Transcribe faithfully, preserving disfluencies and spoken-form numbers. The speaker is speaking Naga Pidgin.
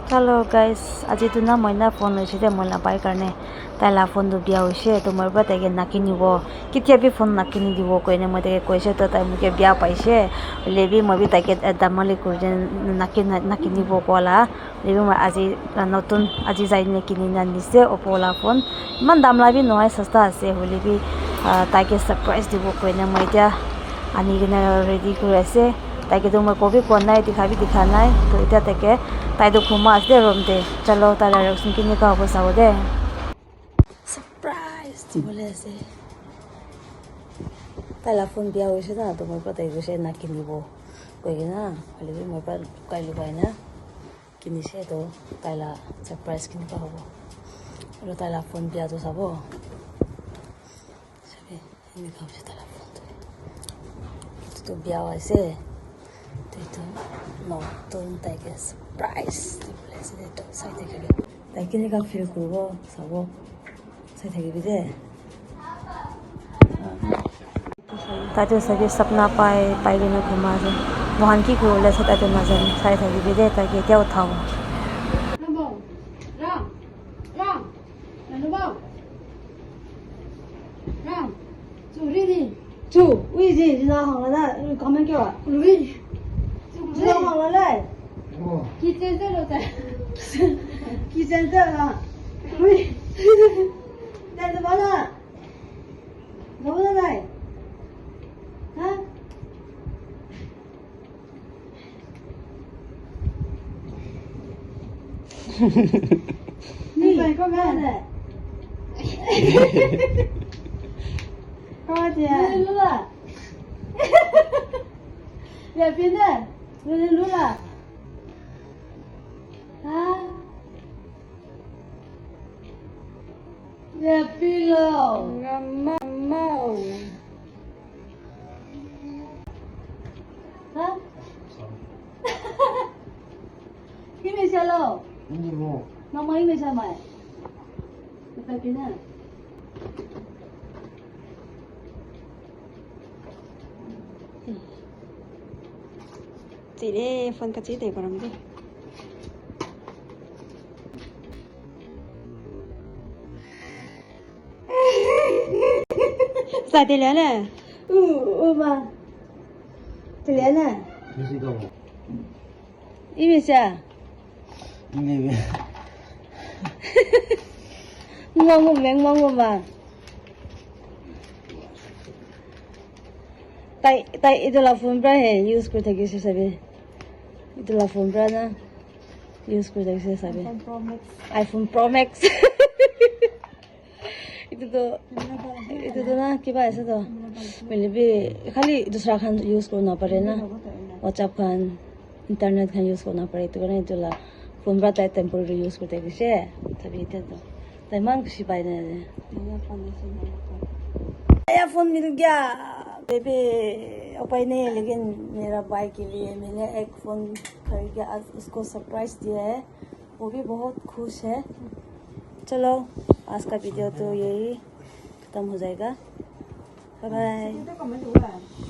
Hello guys, aji tu na moi na phone loise de moi la bai karne. Tai la phone tu bia hoise, to moi para tai ke nakinibo. Kitia bi phone nakini dibo koine moi tai ke koise, to tai moke bia paise. Hoile bi moi bi tai ke, eh, damali kuri de naki-, nakinibo kola. Hoile bi moi aji, ah, notun aji jai ne kini na nise Oppo la phone. Iman dam la bi nohoi, sasta ase. Hoile bi, ah, tai ke surprise dibo koine moi etia ani kena ready kuri ase. Tai ke tu moi kobi koa nai, dikha bi dikha nai. To etia tai ke, tai tu ghuma ase de room te. Chalo, tai la reaction kenika hobo sabo de. Surprise dibole ase. Tai la phone bia hoise na, to moi para tai koise nakinibo koi kena, hoile bi moi para lukai lukai na kinishe, to tai la surprise kenika hobo. Aro tai la phone bia tu sabo. Sabi, enika hoise tai la phone tu. Etu tu bia hoise. To etu notun tai ke surprise dibole ase de, to sai thakibi. Tai kenika feel kuribo, sabo. Sai thakibi de. Tai tu sabi sapna pai, pai kena ghuma ase. Mohan ki kuribole ase tai tu najane. Sai thakibi de, tai ke etia uthabo. Chu, ui ji, ji na hang la na, comment kya? Lui. Ji na hang la le. Kitchen se lo ta. Kitchen se la. Lui. Dan de bana. Lo na nai. Ha? Ni bai ko ma na. Ko dia. Lula. Ya pina. Lula. Ha? Ya pilo. Ngamau. Ha? Ini sialo. Ini mo. Mama ini sama. Kita pina. Chile, phone ka chile koram de. Sa de la la. U, u ma. Chile na. Imi sa. Mangu meng mangu ma. Tai, tai, etu la phone pra he use kuri thakise sabi. Etu la phone pra na use kuri thakise sabi. iPhone Pro Max. iPhone Pro Max. Etu tu, etu tu na kiba ase tu. Hoile bi khali dusra khan use kuri na pare na. WhatsApp khan, internet khan use kuri na pare. Etu karne etu la phone pra tai temporary use kuri thakise. Tabi etia tu. Tai eman khushi pai na ase. Naya phone mil gaya. Baby, उपाय नहीं है, लेकिन मेरा भाई के लिए मैंने एक फोन खरीद के आज उसको सरप्राइज दिया है। वो भी बहुत खुश है। चलो, आज का वीडियो तो यही खत्म हो जाएगा। Bye bye.